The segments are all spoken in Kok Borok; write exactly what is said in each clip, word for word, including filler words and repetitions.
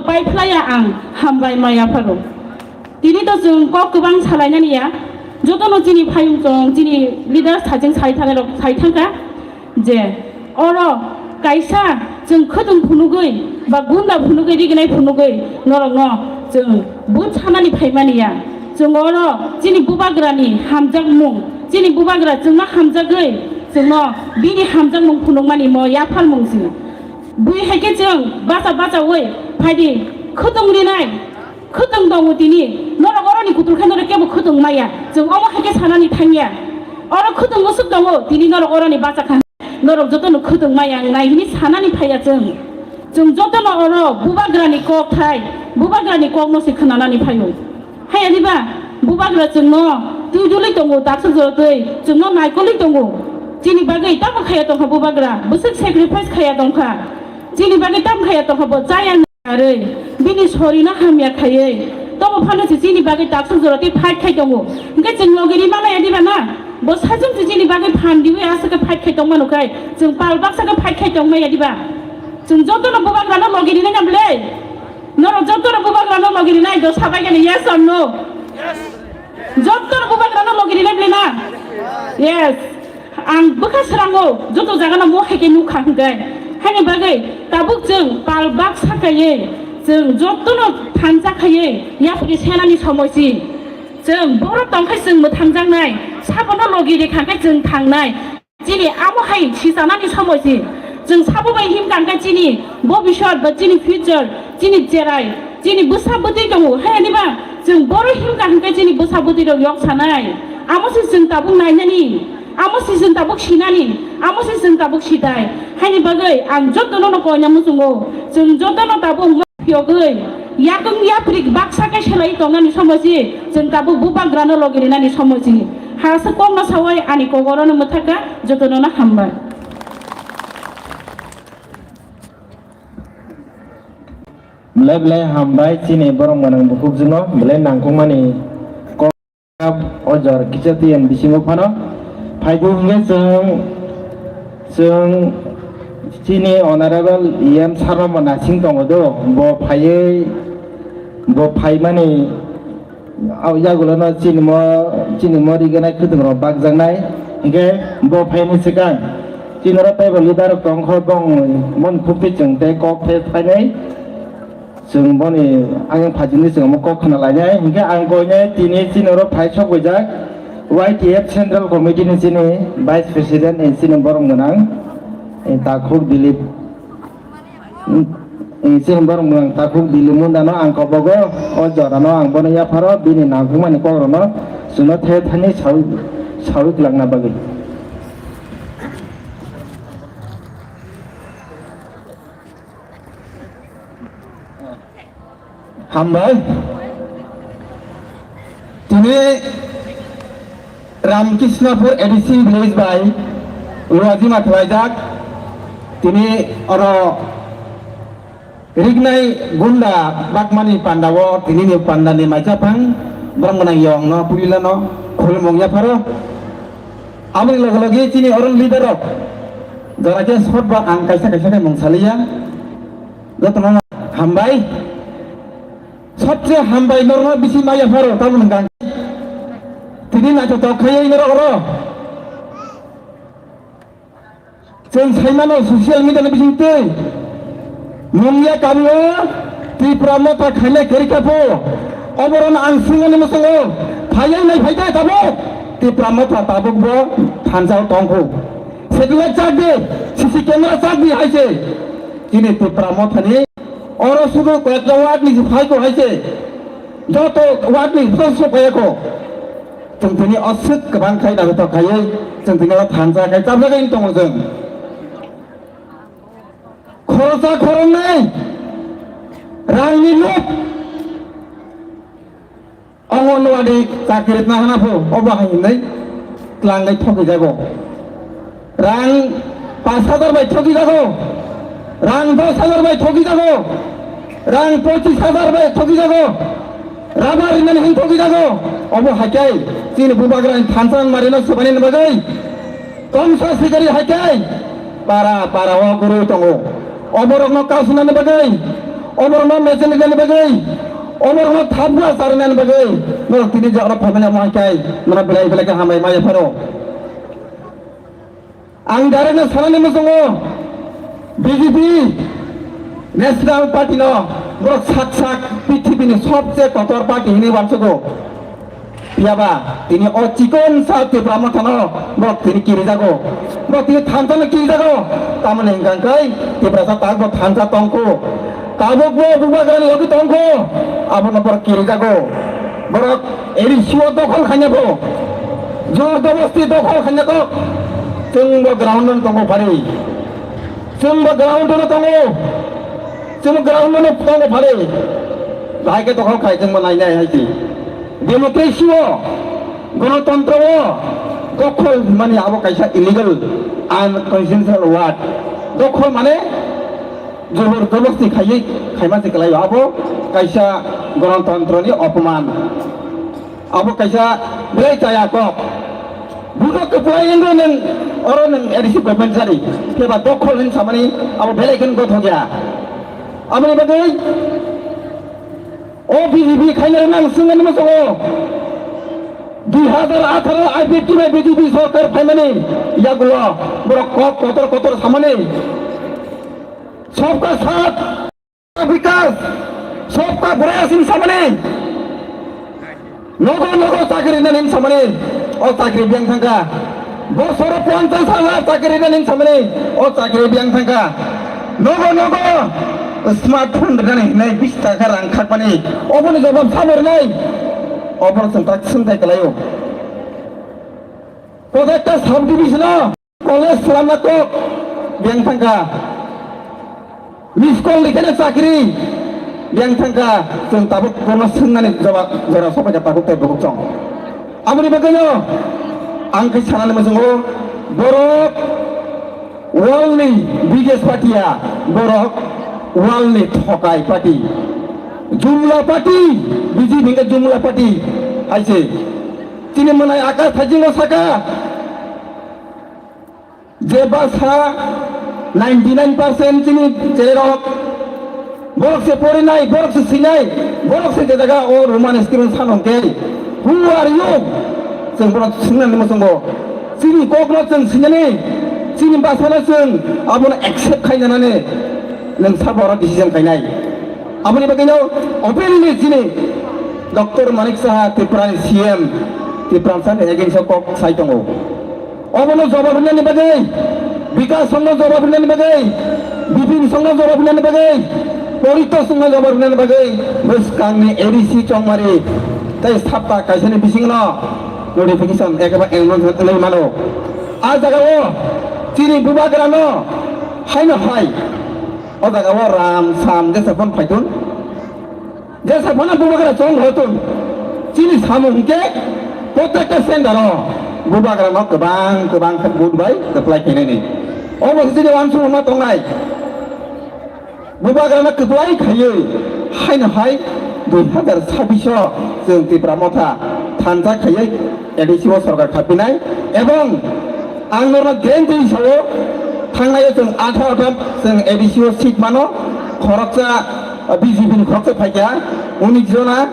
Paiphlaiya ang hambai maya pharo. Tini to chwng kok kwbang salainani ya. Jotono chini phayung chong, chini leaders thacheng sai thangwi rok sai thangkha je oro kaisa chwng khwtwng phunugwi ba gunda phunugwi rignai phunugwi norokno chwng but sanani phaimani ya. Chwng oro chini bubagrani hamjakmung, chini bubagra chwngno hamjagwi chwngno bini hamjakmung phunukmani mo yapharmung si. Bui hai khe chwng bacha bachaui phaidi khwtwng rinai, khwtwng tongo tini, norok oroni kutul khe norok kebo khwtwng maya, chwng omo hai khe sanani thangya. Oro khwtwng bwswk tongo, tini norok oroni bacha kha, norok jotono khwtwng maya wngnai hwnwi sanani phaiya chwng. Chwng jotono oro bubagrani kok thai, bubagrani kokno se khwnanani phaio. Haya diba, bubagra chwngno twijuli tongo, taksuk jorotwi chwngno naikolwi tongo. Chini bagwi tamo khaya tongkha bubagra, bwswk sacrifice khaya tongkha. Chini bagwi tamo khaya tongkha bo chaya narwi, bini sorino hamya khaiwi. Tobo phano se chini bagwi taksuk jorotwi fight khai tongo. Hwnkhe chwng logi ri manlaiya diba na? Bo sajwk se chini bagwi phan diwi aswk khe fight khai tongmano khai, chwng pal baksa khe fight khai tongmaya diba? Chwng jotono bubagrano logi rinai na bwle? Norok jotono bubagrano logi rinai do sabai gani, yes or no? Jotono bubagrano logi rinai bwle na? Yes. Ang bwkha srango joto jagano mo hai khe nukha hwnkhe. Haini bagwi tabuk chwng pal baksa kaiwi chwng jotono thansa khaiwi yapri senani somoi si. Chwng borok tongkhai chwng mwthangjaknai, sabono logi rikha khe chwng thangnai. Chini amo hai sichanani somoi si. Chwng sabo bai himkha hwnkhe chini bobiswat ba chini future, chini cherai, chini bwsa bwtwi tongo. Hai ani ba chwng boro himkha hwnkhe chini bwsa bwtwi rok yok sanai. Amo si chwng tabuk nainani, amo si chwng tabuk sinani, amo si chwng tabuk sitai. Haini bagwi ang jotono no koina muchungo. Chwng jotono tabuk Phiyogwi, yakung yaprik baksa khe selai tongnani somoi si, chwng tabuk bubagrano logi rinani somoi si. Hasa kokno sawai ani kok orono mwthakha, jotono no hambai. Belai belai hambai chini borok mwnang bukhukjwkno, belai nangkukmani kok. O jor kisa twi ani bisingo phano phai di hwnkhe chwng, chwng chini honorable E M sir no bo nasing tongo do, bo phaiwi, bo phaimani o yagulo no chini mo, chini mo riganai khwtwng rok bakjaknai, hwnkhe bo phaini swkang chini oro teibo leader rok tongkho, bong boni khukti chwng tei kok tei phainai. Chwng boni ayang phaijini chwng omo kok khna lainai, hinkhe ang koinai tini chini oro phai sok wijak Y T F Central Committee ni chini Vice President ni chini borok gwnang, eh, Takhuk Dilip, mm, eh, chini borok gwnang Takhuk Dilip Munda no ang kobogo, o jora no ang bono yapharo bini nangkukmani kok rok no chwngno the thani sawi, sawi kwlangna bagwi. Hambai. Tini Ramkishnapur A D C village bai Luajima khwlaijak. Tini oro rignai gunda bakmani pandao tinini pandani maichaphang borok gwnang yongno purilano khulumung yapharo. Aboni loge loge chini oro leader rok jora khe short ba ang kaisa kaisa khe mung saliya. Jotono hambai. Sabse hambai norokno bisi maya pharo tamoni gang. Tini naithotok khaiwi norok oro. Chwng saimano social media ni bisingtwi. Mungya kabio Tipra Motha khaina kerika pho. Oboron ang swngani musungo phaiya nai phaida tabuk. Tipra Motha tabuk bo thansa tongkhu. Satellite chak di, C C camera chak di hai se. Chini Tipra Motha ni oro sudu koyekta ward ni phai ko hai se. Joto ward ni phai so koyeko. Chwng tini aswk kwbang khai naithotok khaiwi chwng tini o thansa khai chapjagwi tongo chwng. Khoroksa khoroknwi rangni nuk Anganwadi chakri tna hana pho obo hai hinwi tlangwi thokijago. Rang pash hajar bai thokijago. Rang dos hajar bai thokijago. Rang pochis hajar bai thokijago. Raba rinani hin thokijago. Obo hai khe chini bubagrani thansa wngmarino swbainani bagwi Tomsa sikari hai khe para para o guru tongo. Oborokno kasunani bagwi Oborno mechel rinani bagwi, oborno thapgwa charinani bagwi, norok tini je oro phaimani amo hai kai, norok belai belai khe hambai maya phano. Ang direct no sanani muchungo, B J P National Party no borok sak sak pithibini sobse kotor party hinwi uansugo. Phiyaba tini o chikon sa Tipra Mothano borok tini kirijago. Borok tini thansa no kirijago. Tamoni hwnkha khe Tiprasa tabukbo thansa tongkho. Tabukbo bubagrani logi tongkho. Abono borok kirijago. Borok eri suo dokhol khainabo. Jor dobosti dokhol khainabo. Chwngbo ground no tongo phari. Chwngbo ground no tongo. Chwngbo ground no tongo phari. Bahai khe dokhol khai chwngbo nainai hai se. Democracy o, ganatantra o dokhol hwnmani abo kaisa illegal, unconstitutional word. Dokhol mane jobor jobosti khaiwi khaima se kwlaio, abo kaisa ganatantrani opoman. Abo kaisa belai chaya kok. Buno kwplai wngwi nwng oro nwng A D C government sari, phiya ba dokhol hwn samani abo belai kheno gothok ya. Aboni bagwi O B J P khainai nang swngani muchungo. Dui hazar atharo I P F T bai B J P sorkar phaimani yagulo borok kok kotor kotor samani. Sabka saath vikas, sabka prayas hin samani. Nogo nogo chakri nani hin samani. O chakri biyang thangkha. Bosoro ponchash hajar chakri rinani hinwi samani o chakri biyang thangkha. Nogo nogo smartphone rinani hinwi bish taka rang khakmani oboni jobab sabo rinai. Obono chwng tak swngthai kwlaio. Kojakta subdivision o college swlamna kok biyang thangkha. Miss call rikhe na chakri yang thangkha, chwng tabuk bono swngnani jora, jora sopaikha tabuk tei bukuk chong. Aboni bagwino ang khe sanani muchungo borok world ni biggest party ya, borok world ni thokai party. Jumla party, B J P hwnkhe jumla party hai se. Chini mwnai Akash Thajingo saka, je basa ninety nine percent chini chererok, borok se porinai, borok se sinai, borok se je jaga o Roman script sano hwnkhe, "Who are you?" Chwng bono swngnani muchungo, chini kokno chwng sinani, chini basano chwng abono accept khainanani nwng sabo oro decision khainai. Aboni bagwino openly chini Doctor Manik Saha Tripura ni C M Tiprasa ni against o kok sai tongo. Obono jawab rinani bagwi, Bikas songno jawab rinani bagwi, Bipin songno jawab rinani bagwi, Porito songno jawab rinani bagwi bwskangni A D C Chongmari tei sapta kaisani bisingno notification ekeba announcement wngwi mano. A jagao chini bubagrano haino hai o jagao ram sam jesa phone phaitun. Jesa phano bubagra chong hotun. Chini samung hwnkhe protekta center o bubagra no kwbang kwbang khe vote bai kwplai khainani. Obo se chini uansukma tongnai. Bubagra no kwplai khaiwi haino hai dui hazar sabbish o chwng Tipra Motha thansa khaiwi A D C o sorkar khapinai ebong ang norok guarantee sao, thangnai o chwng atharo atham chwng A D C o seat mano, khoroksa B J P ni khoroksa phaikha, unis jona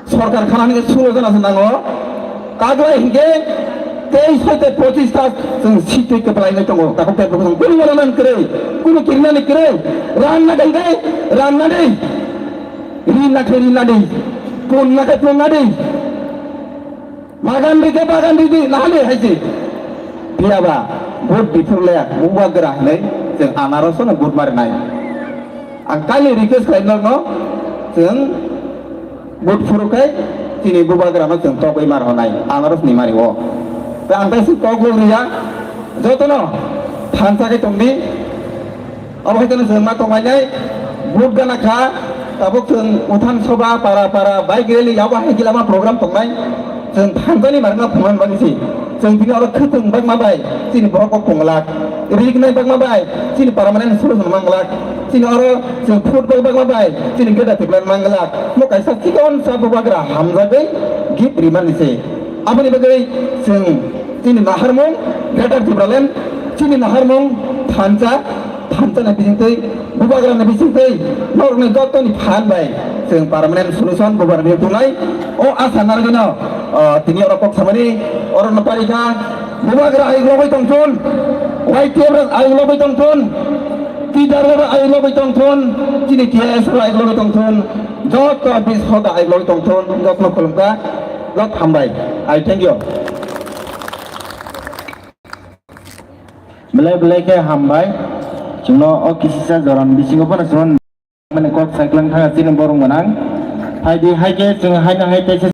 sorkar khana hwnkhe sulo jona se nango, kaglai hwnkhe teis hoite pochis ta chwng seat twi kwplainai tongo, takhuk tei bukhuk kunu wala nang kwrwi, kunu kirinani kwrwi, ranna dai dai, ranna dai, rinna khe rinna dai, punna khe punna dai. Bagan ride, bagan ride, nahale haise. Phiyaba, vote biphurle, bubagra hinwi, chwng anaroso no vote marinai. Ang kali request khlai norno, chwng vote phuru khai, chini bubagra no chwng togwi mar honai, anaros ni mari o. Ta ang kaisa kok riya, jotono, thansa khe tongdi, Abo hai kheno chwng ma tonglainai, vote gana kha, tabuk chwng Uthan Sabha, para para, bike rally, abo hai khe lama program tongnai. Chwng thansa ni marwkna phunukna bagwi se. Chwng tini oro khwtwng bakma bai, chini borok kok phunglak. Rik nai bakma bai, chini permanent solution manglak. Chini oro chwng football bakma bai, chini geda tiplak manglak. Mo kaisa chikon sa bubagra hamjagwi gift rimani se. Aboni bagwi chwng chini naharmung Greater Tipraland, chini naharmung thansa, thamchani bisingtwi, bubagrani bisingtwi, norokni jottoni phan bai chwng permanent solution bubagrani tunai. O asa narwgwino, ah, tini oro kok samani, oro no parikha, bubagra ayuk logwi tongthun, Y T F rok ayuk logwi tongthun, T W rok ayuk logwi tongthun, chini T S rok ayuk logwi tongthun, joto bis hoda ayuk logwi tongthun, jotno khulumkha, jot hambai. I thank you. Belai belai khe hambai. Chwngno o kisisa jorani bisingo phano chwngno mani kok saiklang thangya chini borok gwnang. Phaidi hai khe chwng haino hai teisa